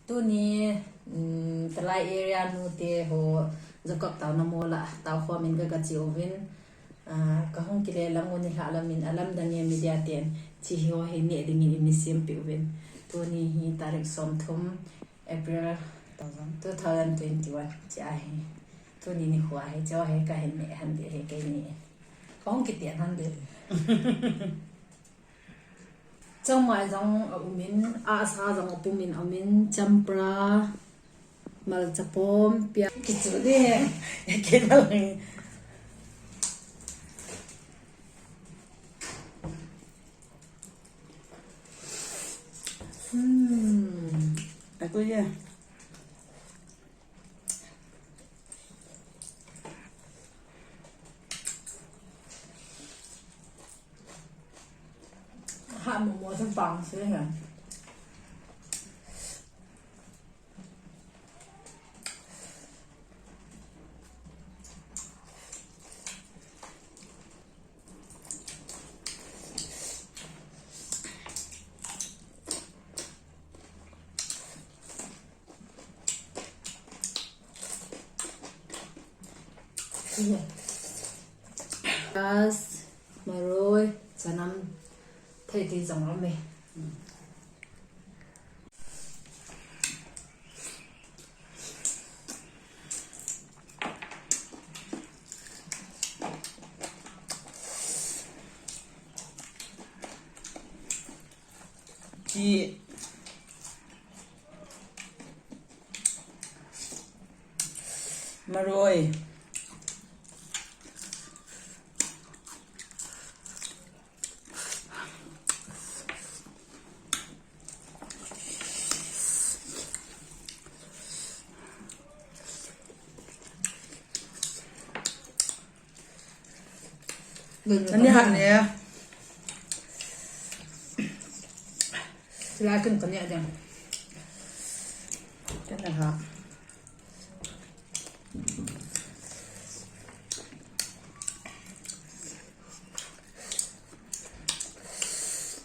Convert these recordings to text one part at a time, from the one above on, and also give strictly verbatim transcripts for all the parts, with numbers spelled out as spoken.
Tuni, um, Talai area nute ho Jacob Taona mol a tao khomin ka, ka che uvin. Ah, ka hung kile lang u nilhah lamin, alamdang e media ten hiche ho hi neh dingin eimi sempeh uvin. Tuni hi tarik somthum April two thousand twenty-one. Hiche ahi. Tuni nikho ahi. Hiche ho hi ka hin neh hande hi keini. Ka hung kiti hande. Changmai jong aumin, ahsa jong apumin aumin, champra, malcha pom, pia. Kichu di he. Kei na lang. Hmm. Aku ya. Ha, momo sa pang sa yan. Piaz, maroi, chanam, thei ti jong um e. Ti. Maroi. Ani hat ne. Sila kin kani ada. Kana ha.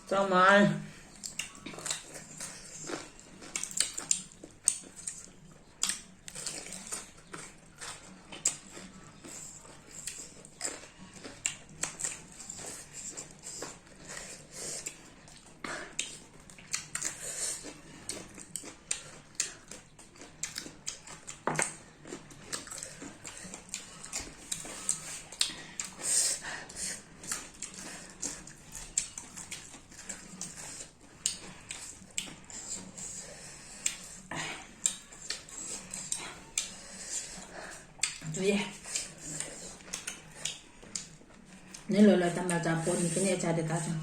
Changmai. Tui e. Nei loi loi tama cha pon ni kine cha de ta cha.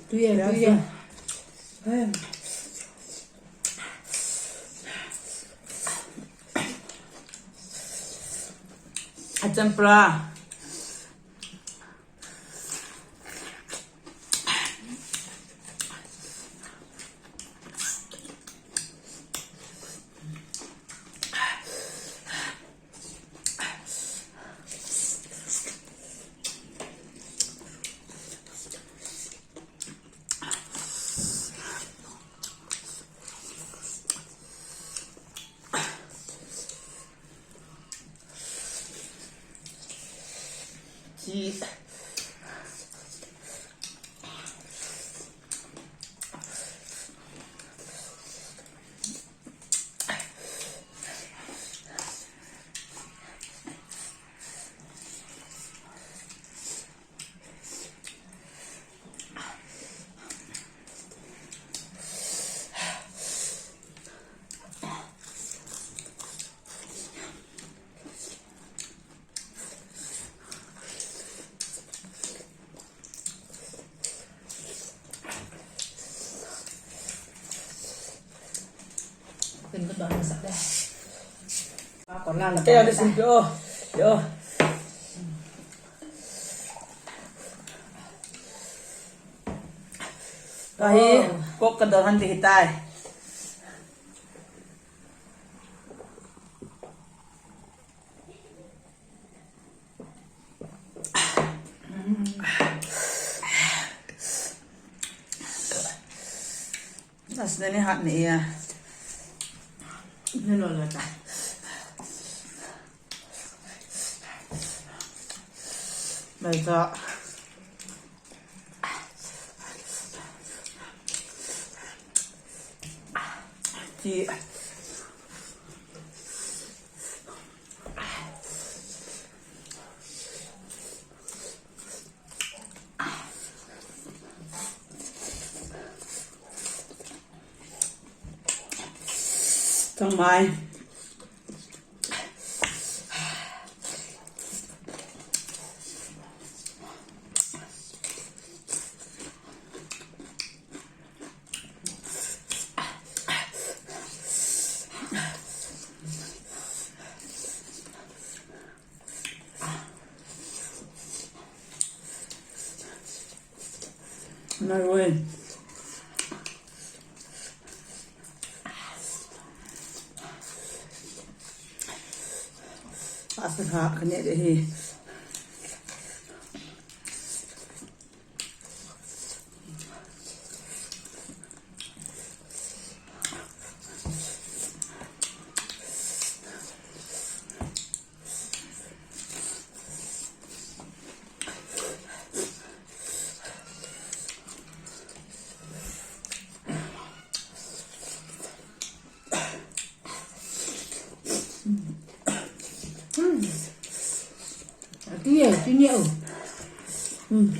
Tui e, tui e. A champra. Pin ko don sa de. Pa ko la la. Te ada sin pio. Yo. Kahi, kok ka don han ti hitai. Nani hat ni a. Ni lo lo ta. Mai ta. Ti. Tang mai. Mai oi. Asa ha kane de hi. Ati ya, sini ya. Hmm.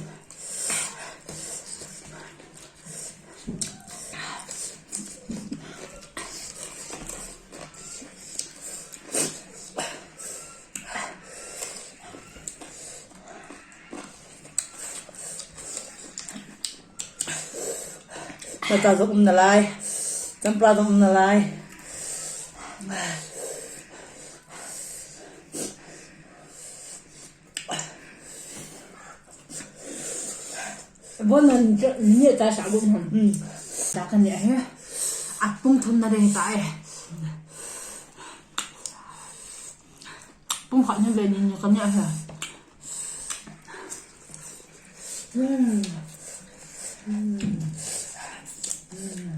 Mata jong um nalai. Champra jong um nalai. Bon nan ni ta sa gum ham. Hmm. Ta kan ya he. Apung thum na de ta e. Pung khat ni ve ni ni kan ya he. Hmm. Hmm. Hmm.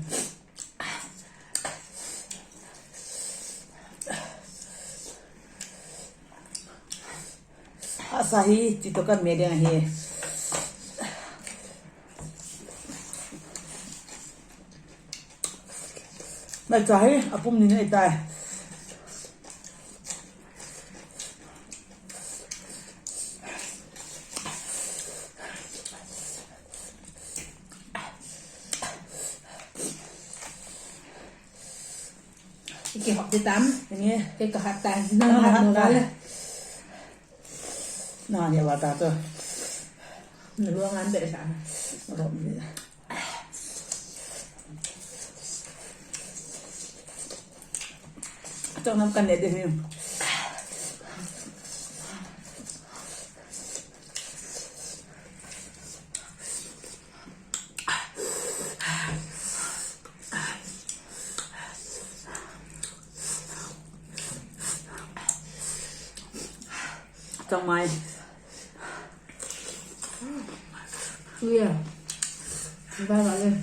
Asa hi, ti to kan me ding ahi. Mai cha hi, apum ni nei tai. Iki hop di tam. Ini. Ke kahat ta. Nang hat mo ta. Na ni wa ta to. Ni luang an de sa. Ro ni. Tong nam kan ne de ni. Chang mai. Ui à. Ba ba lên.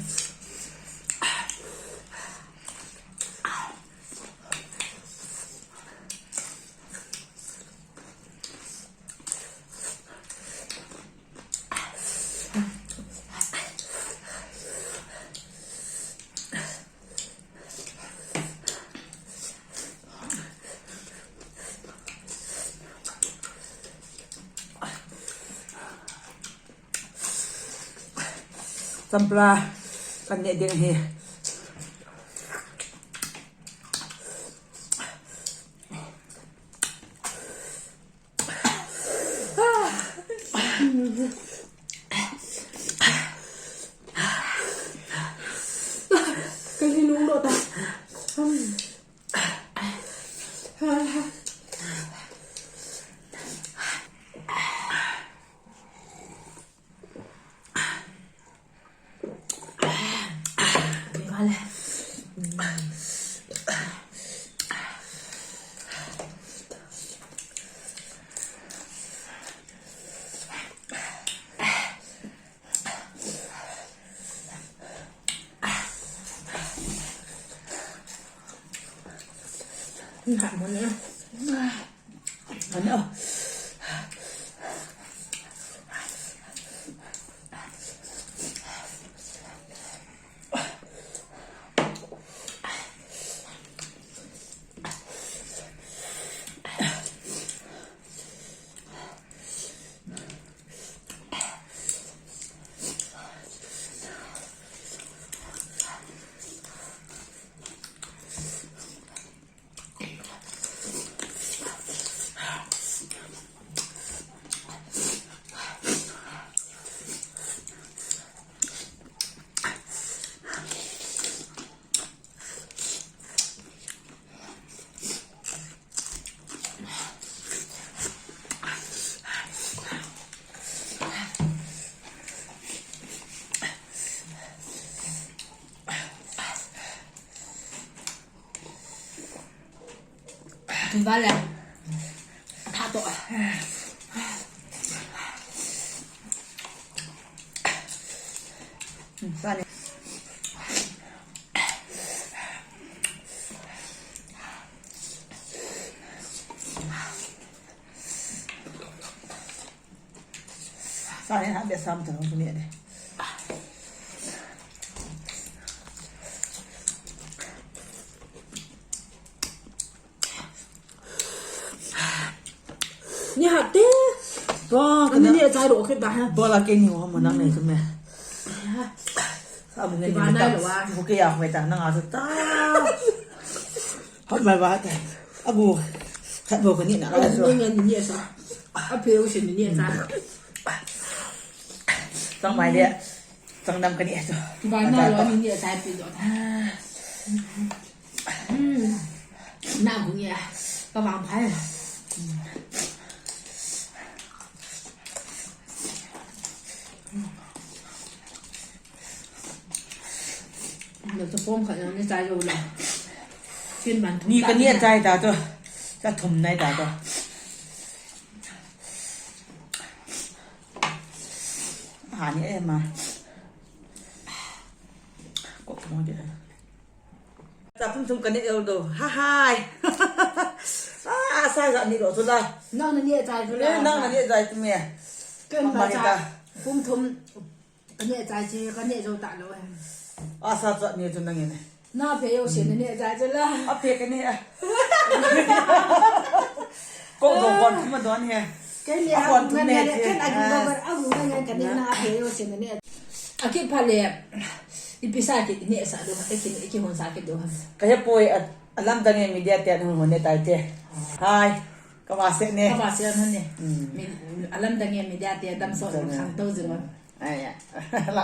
Champra kan ne ding ahi. Kali lung lo ta. Hah, mo na. Ano? Tun vale. Tha to. Hmm, sa ni. Sa ni ha be sam to ni de. Ni ha te. Ba, Ani kana ni chai ro ke ba ha. Ba la ke ni wa mo nang nei tu me. Sa mo ngai Ba ni nai ta. Lo wa. Bu ke ya hoi ta nang a ta. Hot mai ba ta. Agu. Khat bo ka ni na. Ani ni ngai ni sa. A pe u sin ni sa. Sang mai dia. Sang dam ka ni tu. Ba na lo ni ni sa pi do ta. Hmm. Na gu ni a. Ka vang phai. Na to pom kha ni chai lo la. Kin ban thum Ni ta ka ni ni. Chai ta to. Ka thum nai ta to. Ha ni e ma. Ko ko de. Sa pum thum ka ni el do. Ha hai. Ah, sa sa ni lo to la. Nang na ni chai to la. Eh, nang na ni chai to me. Ken Mama ba ni cha. Ta. Pum thum. Ka ni chai chi, ka ni jo ta lo. Ah, sa cha ni to nang ni. Na phe yo sin ni chai to la. A phe ka ni a. Ko do kon thum don he. Ken ni A a kon kon thum ngai ne ngai, che. Ken a gu Ah. Ba a gu ngai ngai ka ni na phe yo sin ni. A ki pha le. I pi sa ki ni sa do, e ki, e ki hon sa ki do. Ka he poi a, a lam dang e media te an hon ne tai te. Hai. Ka ma se ne. Ka ba se na ni. Hmm. Mi, a lam dang e media te dam so Dang e. Khang to jing. Ai ya. La.